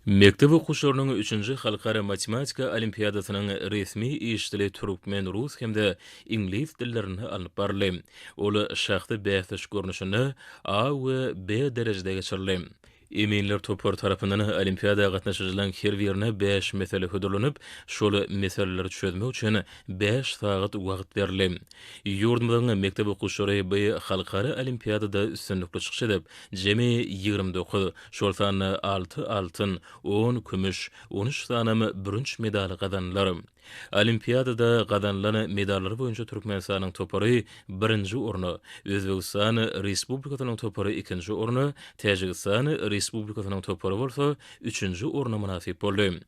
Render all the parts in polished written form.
Mekdep okuwçylarynyň üçünji halkara matematika olimpiadasynyň resmi iş dili türkmen, rus hem-de iňlis dillerinde alnyp baryldy. Ol şahsy bäsleşik görnüşinde A we B derejede geçirildi. Eminler topary tarapyndan olimpiada gatnaşyjylaryň her birine bäş mesele hödürlenip, şol meseleleri çözmek üçin bäş sagat wagt berildi. Ýurdumyzyň mekdep okuwçylary bu halkara olimpiadada üstünlikli çykyş edip, jemi 29, şol sanda alty altyn, on kümüş, on üç sanam bürünç medaly gazandylar. Olimpiadada gazanylan medallar boýunça Türkmenistanyň topary birinji orna, Özbegistan Respublikasynyň topary ikinji orna, Täjigistan Respublikasynyň topary bolsa üçünji orna mynasyp boldy.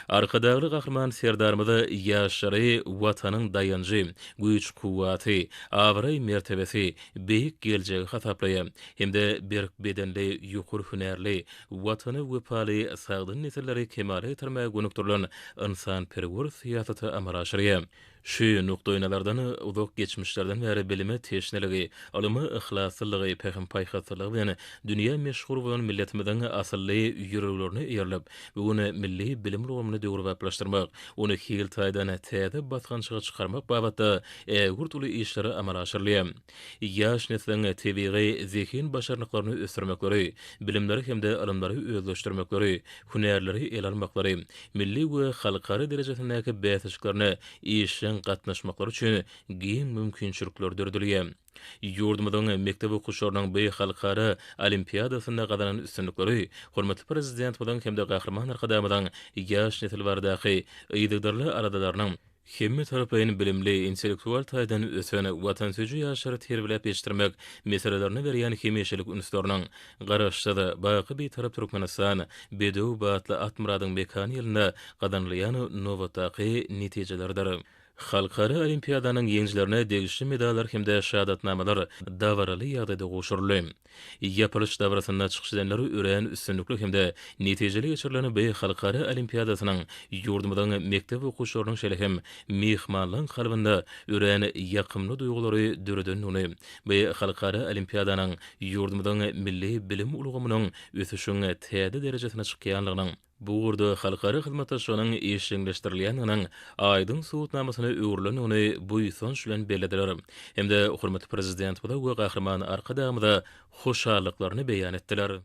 Arkadagly Gahryman Serdarymyz ýaşlary Watanyň daýanjy, güýç-kuwwaty, abraý-mertebesi, beýik geljegi hasaplaýar hem-de berk bedenli, ýokary hünärli, Watana wepaly sagdyn nesilleri kemala getirmäge gönükdirilen ynsanperwer syýasaty amala aşyrýar. Şu nukdaýnazardan uzak geçmişlerden bäri bilime teşneligi, ylyma yhlaslylygy, pähim-paýhaslylygy bilen dünýä meşhur bolan milletimiziň asylly ýörelgelerine eýerilip, bu gün milli bilim ulgamyny döwrebaplaşdyrmak, ony hil taýdan täze basgançaga çykarmak babatda ägirt uly işler amala aşyrylýar. Ýaş nesliň tebigy zehin-başarnyklaryny ösdürmekleri, bilimleri hem-de ylymlary özleşdirmekleri, hünärleri ele almaklary, milli we halkara derejesindäki bäsleşiklerine işjeň gatnaşmaklary üçin giň mümkinçilikler döredilýär. Ýurdumyzyň mekdep okuwçylarynyň bu halkara olimpiadasynda gazanan üstünlikleri hormatly Prezidentimiziň hem-de Gahryman Arkadagymyzyň ýaş nesil baradaky yzygiderli aladalarynyň, Hemmetaraplaýyn bilimli, intellektual taýdan ösen, watansöýüji ýaşlary terbiýeläp ýetişdirmek meselelerine berýän hemişelik ünsleriniň Garaşsyz, baky Bitarap Türkmenistan, bedew batly at-myradyň mekany ýylynda gazanylýan nobatdaky netijeleridir. Halkara olimpiadanyň ýeňijilerine degişli medallar hem-de şahadatnamalar dabaraly ýagdaýda gowşuryldy. Ýapylyş dabarasynda çykyş edenler örän üstünlikli hem-de netijeli geçirilen bu halkara olimpiadasynyň ýurdumyzyň mekdep okuwçylarynyň şeýle hem myhmanlaryň kalbynda örän ýakymly duýgulary döredendigini, bu halkara olimpiadanyň ýurdumyzyň milli bilim ulgamynyň ösüşiň täze derejesine çykýandygynyň, bu ugurda halkara hyzmatdaşlygynyň işjeňleşdirilýändiginiň aýdyň subutnamasyna öwrülendigini buýsanç bilen bellediler hem-de hormatly Prezidentimize we Gahryman Arkadagymyza hoşallyklaryny beýan etdiler.